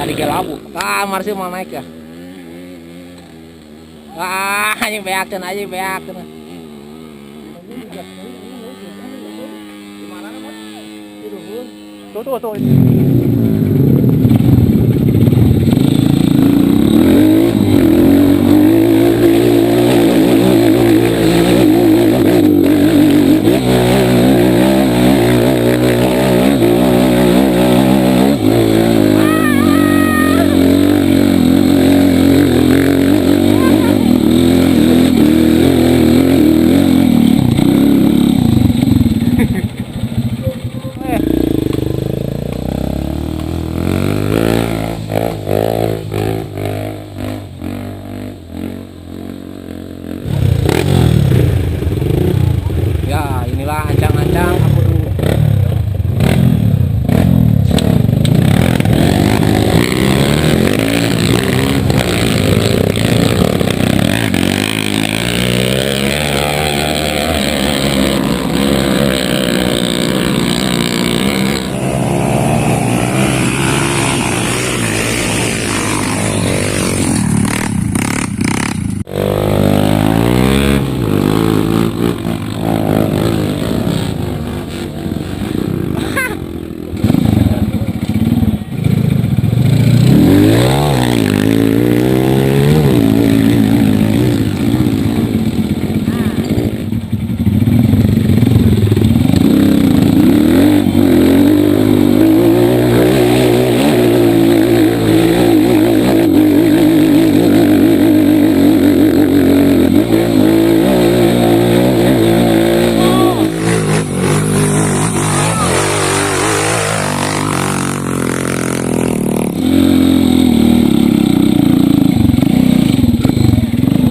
Tadi ge labu. Ah, Marsil mau naik ya. Ah, anjing beak cenah, anjing beak cenah. Di mana Mon? Di luhur. Tuh tuh tuh. Ya, inilah ancang-ancang aku dulu.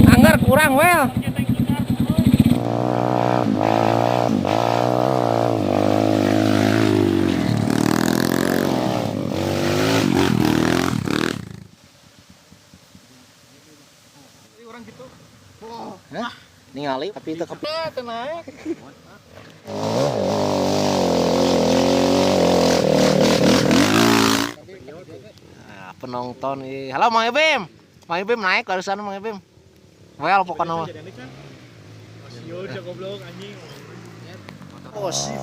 Anggar kurang well. Orang gitu. Hah? Ningali tapi itu ke Naik. Nah, penonton ini. Halo Mang Ebim. Mang Ebim naik barusan Mang Ebim. Well pokoknya mah. Goblok anjing. Oh, sih.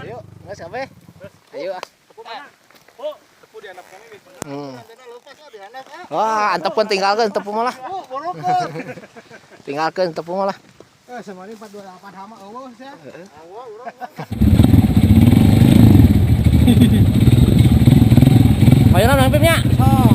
Ayo, nggak sampai. Ayo ah. Oh, tepu di anak kami. Wah, antepun tinggalkan tepu malah. Oh, borokor. Tinggalkan tepu malah. Eh, semari 428 hama eueuh sia. Eueuh urang. Ayo nang Pimnya. Au.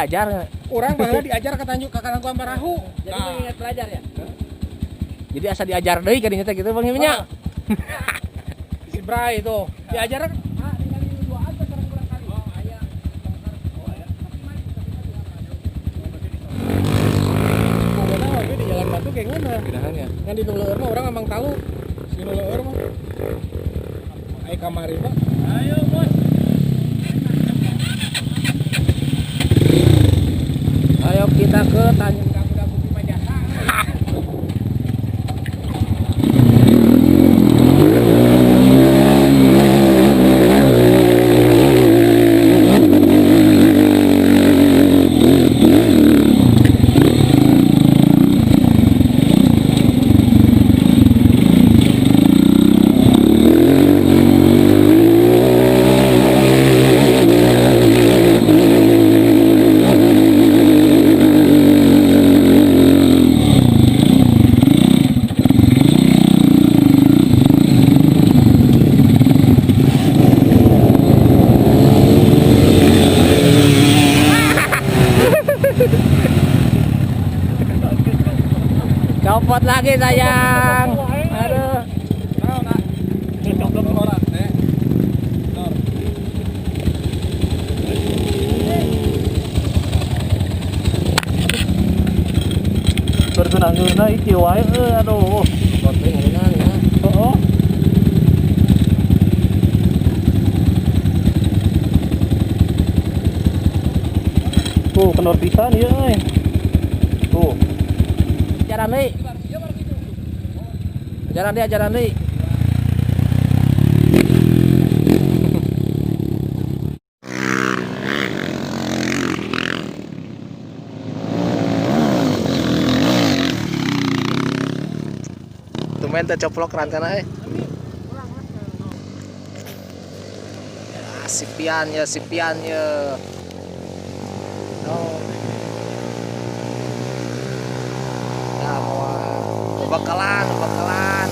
Diajar. Urang baheula diajar ka Tanjung ka Karangkuang Parahu. Jadi mengingat belajar ya. Jadi asa diajar deui ka dinya teh kitu Bang nya. Si Bray itu diajar ah tinggal duaan sekarang kurang kali. Oh aya. Oh aya. Pokoknya waktu di jalan batu kayak ngono. Pindahannya. Kan di nu leueur mah urang emang talu. Si nu leueur mah. Ai kamari mah. Ayo, Bos. Ayo kita ke Tanjung Udah bukti majasa. Copot lagi sayang. Aduh. Berkenang-kenang iki wae aduh. Oh. Tuh kendor pisan ieu euy. Tuh. Jalan deui. Jalan deui, jalan deui. Tumben teh coplok rantana euy. Sipian ya, sipian ya. Oh. Nah, mau bakalan, bakalan.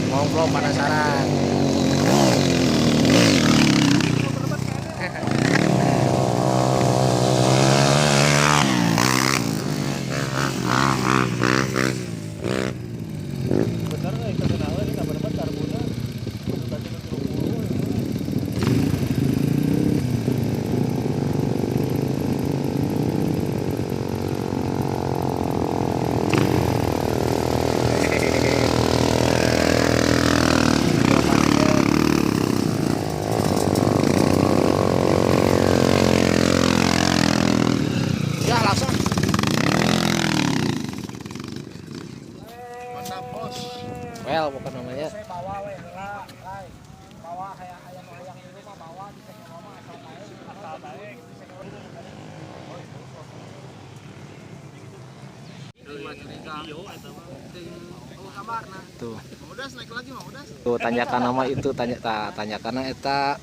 Ngobrol penasaran. Bener euy kekenalan ini kabar karbona. Kudu tadi 30. Ya langsung. Mantap, Bos. Well, bukan namanya. Saya bawa we heula, Ray. Bawa kayak ayam ayam di rumah bawa di mah asal bae, asal bae. Tuh. Tuh tanyakan nama itu, tanyakan eta.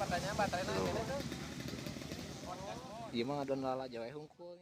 Ieu mah ngadon lala jawe hungkul.